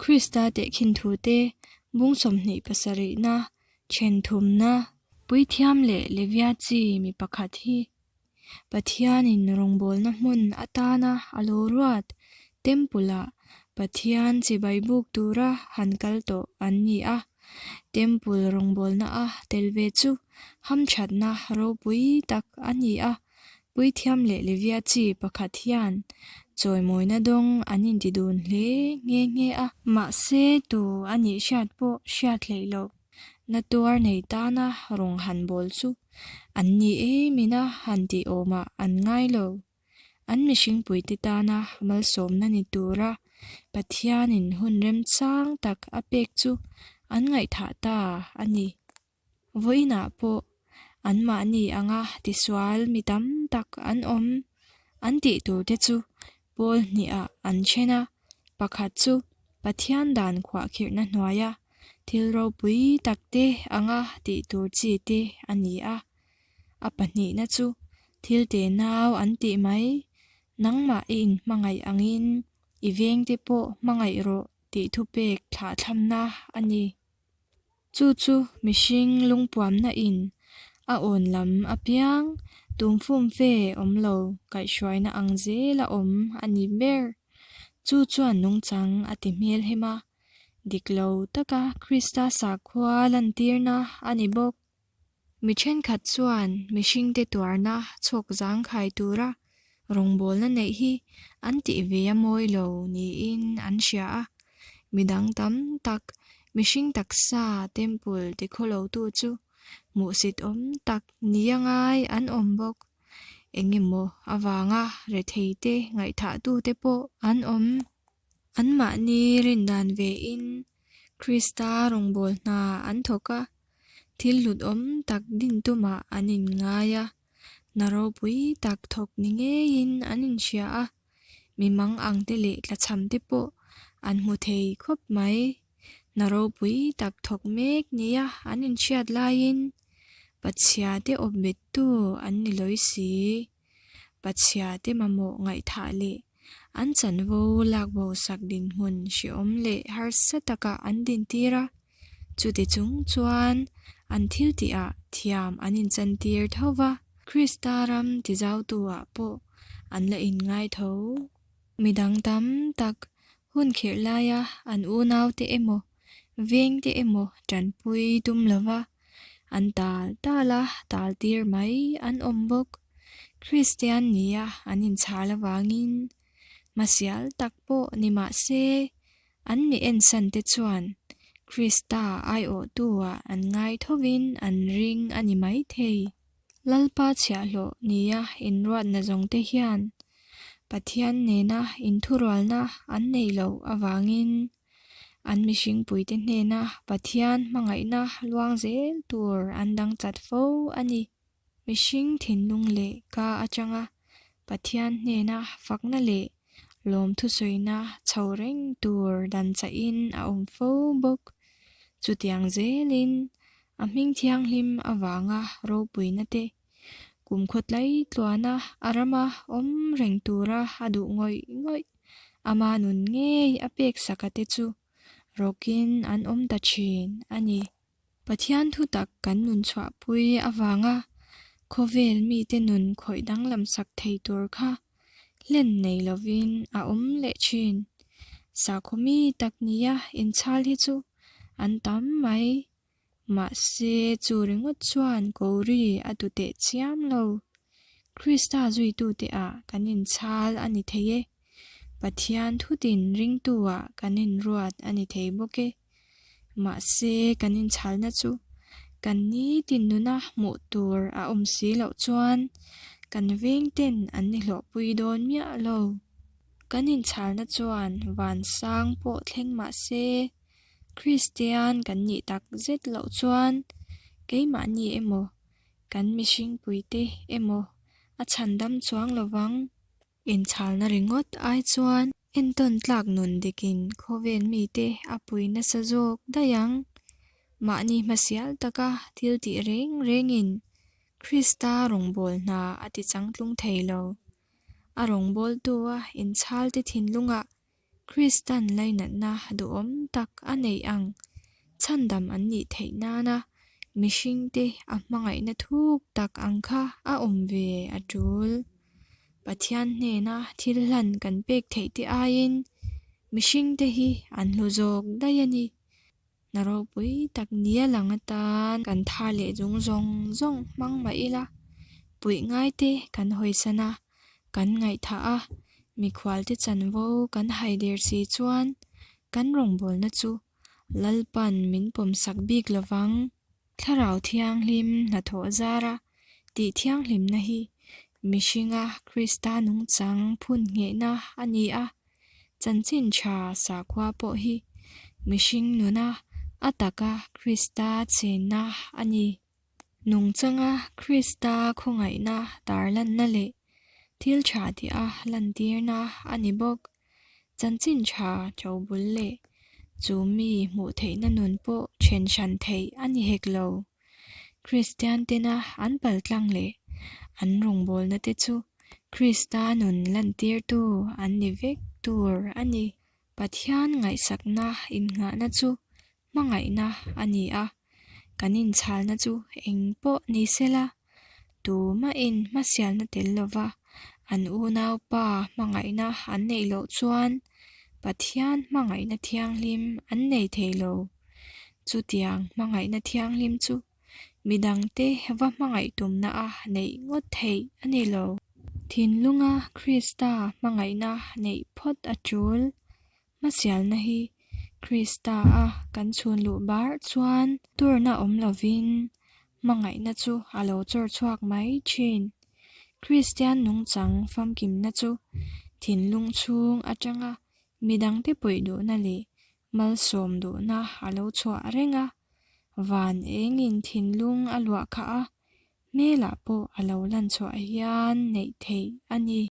Krista tehkhin thute bung 27na then thumna. Puithiam leh Levia chi mi pakhat hi Pathianin rawngbawlna hmun atana a lo ruat Temple-ah Pathian chibai buk tura han kal tawh an ni a. Temple rawngbawlna a tel ve chu hamthatna ropui tak a ni a. Puithiam leh Levia chi pakhat hian chawimawina dawng an inti dun hle nghe nghe a. Mahse tu a nih hriat pawh hriat hleih loh. Na tuar nei tana rawng han bawl chu an ni em ina han tih awmah an ngai lo. An mihringpuite tana malsawmna ni tura Pathianin hun remchang tak a pek chu an ngaihthah ta a ni. Vawiinah pawh anmahni anga tisual mi tam tak an awm. An tih turte chu pawl hnihah an then a, pakhat chu Pathian dan khuahkhirhna hnuaia thil ropui takte anga tih tur chi te a ni a. A pahnihna chu thil te nau an tih mai, nangmah i inhmangaih angin i vengte pawh hmangaih rawh tih thupek thlahthlamna a ni. Chu chu mihring lungpuamna in a awn lam apiang tum fumfe awm lo kaihhruaina ang zel a awm a ni ber. Chu chuan nungchang a ti hmelhem a, dik lo taka Krista sakhua lantirna a ni bawk. Mi thenkhat chuan mihringte tuarna chhawk zangkhai tura rawngbawlna neih hi an tih ve a mawi lo niin an hria a. Midang tam tak mihring taksa temple tikhawlotu chu hmuhsit awm tak nia ngai an awm bawk. Engemaw avanga retheite ngaihthahtute pawh an awm. Anmahni rindan vein Krista rawngbâwl hna an thawk a, thil hlut awm tak din tumah an inngai a, hna ropui tak thawk ni ngeiin an inhria a, mi mang angte leh tlachhamte pawh an hmu thei khawp mai. Hna ropui tak thawk mek nia an inhriat laiin Pathiate awpbettu an ni lawi si. Pathiate mamawh ngaihthah leh an chanvo lak bo sak dinhmun hrehawm leh harsa takah an dintir a, chuti chung chuan an thiltihah thiam an inchantir tho va, Krista ram tizautu-ah pawh an la inngai tho. Midang tam tak hun khirh laia an unaute emaw, vengte emaw tanpui tum lova an tal tal a, tal tir mai an awm bawk. Kristian nia an inchhal avangin hmasial tak pawh ni mah se, an mi ensan te chuan Krista aiawhtu-ah an ngai thovin an ring a ni maithei. Lalpa chhiahhlawh nia inruatna zawng te hian Pathian nena inthurualna an neih loh avangin an mihringpuite hnena Pathian hmangaihna luang zel tur an dang chat fo a ni. Mihring thinlung leh ka atanga Pathian hnena fakna leh lawmthusawina chho reng tur dan chahin a awm fo bawk. Chutiang zelin a hming thianghlim avanga ropuina te, kum khawtlai tluana a rama awm reng tura a duh ngawih ngawih, ama nun ngei a pek saka te chu rawkin an awm ta thin a ni. Pathian thutak kan nun chhuahpui avanga khawvel mite nun khawih danglam sak thei tur kha hlen nei lovin a awm leh thin. Sakhaw mi tak nia inchhal hi chu an tam mai. Mahse, chu ringawt chuan Gauri a du teh chiam lo. Krista zuitute ah kan inchhal a ni thei e. Pathian thutin ringtu ah kan inruat a ni thei bawk e. Mahse, kan inchhalna chu kan nitin nuna hmuh tur a awm si loh chuan kan vengten an ni hlawhpui dawn miah lo. Kan inchhalna chuan vansang pawh thleng mah se, Kristian kan nih tak zet loh chuan keimahni emaw, kan mihringpuite emaw a chhandam chuang lo vang. Inchhalna ringawt ai chuan entawn tlak nun dikin khawvel mite a pui nasa zawk daih ang. Mahni hmasial taka thil tih reng rengin Krista rawngbâwl hna a ti changtlung thei lo. A rawngbâwltua inchhalte thinlungah. Kristan lainatna duhawm tak a neih ang chhandam an nih theih nana mihringte a hmangaihna thuk tak ang kha a awm ve a tul. Pathian hnena thil hlan kan pek theih te aiin mihringte hi an hlu zawk daih a ni. Hna ropui tak nia lang atan kan tha leh zung zawng zawng hmang mah ila, puih ngaite kan hawisan a, kan ngaihthah a, mikhualte chanvo kan haider si chuan kan rawngbawlna chu Lalpan min pawmsak bik lovang. Thlarau Thianghlim hnathawh zara tih thianghlimna hi mihringa Krista nungchang phun nghehna a ni a, chanchin tha sakhua pawh hi mihring nuna a taka Krista chenna a ni. Nungchanga Krista khawngaihna tarlanna leh thil tha tih-a lantirna a ni bawk. Chanchin tha ṭobul leh chu mi hmuh theihna nun pawh then hran theih a ni hek lo. Kristian tena an paltlang leh an rawngbawlna te chu Krista nun lantirtu an ni vek tur a ni. Pathian ngaihsakna innghahna chu hmangaihna a ni a, kan inchhalna chu eng pawh ni sela, tumahin hmasialna tel lova an unaupa hmangaihna an neih loh chuan Pathian hmangaihna thianghlim an nei thei lo. Chutiang hmangaihna thianghlim chu midangte va hmangaih tumna a neih ngawt theih a ni lo. Thinlunga Krista hmangaihna neih phawt a tul. Hmasialna hi Krista a kan chhun luh bar chuan turna awm lovin hmangaihna chu a lo chawr chhuak mai thin. Kristian nungchang famkimna chu thinlung chhung atanga midangte puih duhna leh malsawm duhna a lo chhuah reng a, van engin thinlung a luah khah a, hmelah pawh a lo lan chhuah hian neih theih a ni.